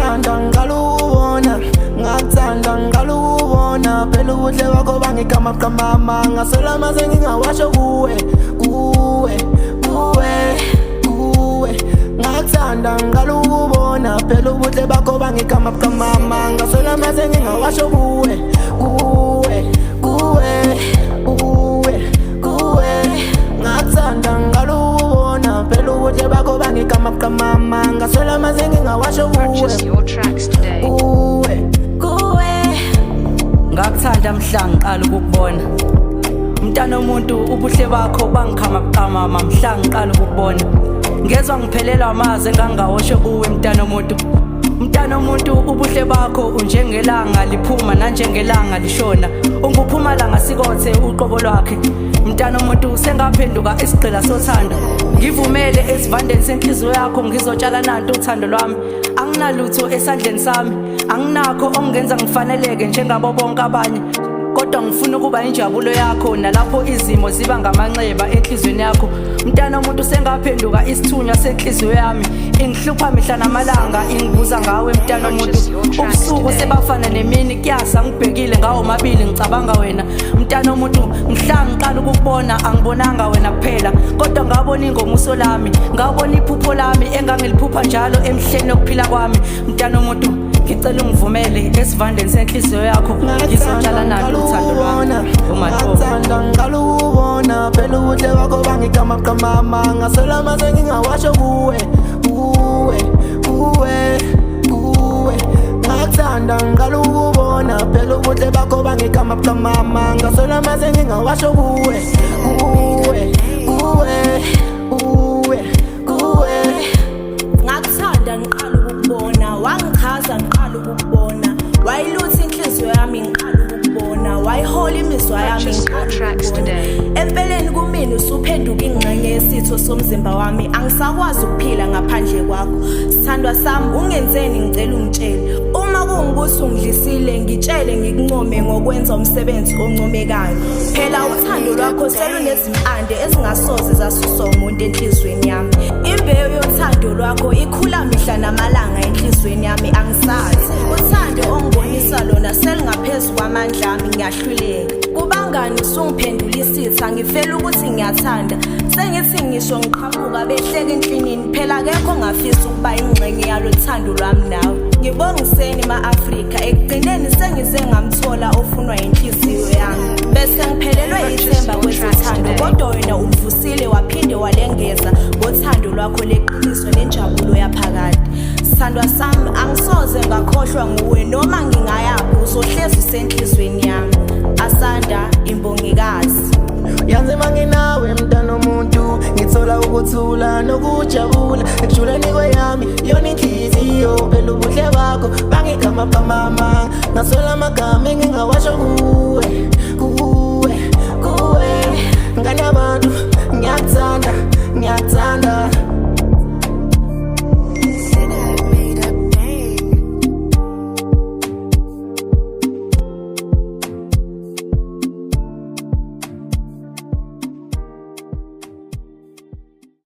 Ngakuthanda ngalubona, ngakuthanda ngalubona. Phela ubuhle bakho bangiqamaqamama, ngaswela mase ngingawasho kuwe, kuwe, kuwe, kuwe. Ngakuthanda ngalubona, phela ubuhle bakho bangiqamaqamama, ngaswela mase ngingawasho kuwe, kuwe, kuwe, kuwe, kuwe. Ngakuthanda ngalubona, phela ubuhle bakho bangiqamaqamama, ngaswela mase ngingawasho kuwe. Purchase your tracks today. Kuwe. Kuwe. Ngakuthanda mhla ngiqala ukukubona, mntana omuntu. Ubuhle bakho bangikhama buqamama mhla ngiqala ukukubona. Ngezwa ngiphelelwa amazwi engangawosho kuwe, mntana omuntu. Mntana omuntu, ubuhle bakho unjengelanga liphuma nanjengelanga lishona, unguphuma langa sikothe uqobo lwakhe. Mntana omuntu, sengaphenduka isigqila sothando. Ngivumele esivandeni senhliziyo yakho, ngizotshala nanto uthando lwami. Anginalutho esandleni sami, anginakho okungenza ngifaneleke njengabo bonke abanye, kodwa ngifuna ukuba injabulo yakho nalapho izimo ziba ngamanxeba enhliziyweni yakho. Mntana omuntu, sengaphenduka isithunywa senhliziyo yami, ingihlupha mihla namalanga, ingibuza ngawe, mntana omuntu. Ubusuku sebafana nemini, kuyasa ngibhekile ngawo mabili, ngicabanga wena, mntana omuntu. Mhla ngiqala ukukubona, angibonanga wena kuphela, kodwa ngabona ingomuso lami, ngabona iphupho lami engangiliphupha njalo emihleni yokuphila kwami. Mntana omuntu, ngicela ungivumele esivandeni senhliziyo yakho, ngizotshala nalo uthando lwami umathobo. Ngakuthanda ngalubona, phela ubuhle bakho bangiqamaqamama, ngaswela mase ngingawasho kuwe, kuwe, kuwe, kuwe. Ngakuthanda ngalubona, phela ubuhle bakho bangiqamaqamama, ngaswela mase ngingawasho kuwe, kuwe, kuwe, kuwe, kuwe. Ngakuthanda ngiqala ukukubona, wangichaza ngiqala ukukubona, wayilutha inhliziyo yami ngiqala ukukubona, wayihola imizwa yami Purchase your ngiqala tracks ukukubona. today. Empeleni kumina usuphenduka ingxenye yesitho somzimba wami, angisakwazi ukuphila ngaphandle kwakho. Sithandwa sami, ungenzeni? Ngicela ungitshele. Uma kungukuthi ungidlisile, ngitshele ngikuncome ngokwenza umsebenzi oncomekayo. Phela uthando lwakho selunezimpande ezingasoze zasuswa umuntu enhliziyweni yami. Imbewu yothando lwakho ikhula mihla namalanga enhliziyweni yami, angisazi. Uthando ongibonisa lona selingaphezu kwamandla ami, ngiyahluleka. Kubangani usungiphendula isitha, ngifela ukuthi ngiyathanda. Sengithi ngisho ngiqhamuka behleka enhlinini, phela akekho ongafisa ukuba ingxenye yalo thando lwami nawe. Ngibongiseni ma-Afrika, ekugcineni sengize ngamthola ofunwa inhliziyo yami. Bese ngiphelelwe ithemba kwezothando, kodwa wena ulivusile waphinde walengeza ngothando lwakho leqiniso nenjabulo yaphakade. Sithandwa sami, angisoze ngakhohlwa nguwe noma ngingayaphi, uzohlezi usenhliziyweni yami. Asanda imbongikazi. Yanzima nginawe, mntana omuntu, ngithola ukuthula nokujabula ekujuleni kweyami yona inhliziyo. Phela ubuhle bakho bangiqamaqamama, ngaswela amagama engingawasho kuwe, kuwe, kuwe. Ngane yabantu, ngiyakuthanda, ngiyakuthanda.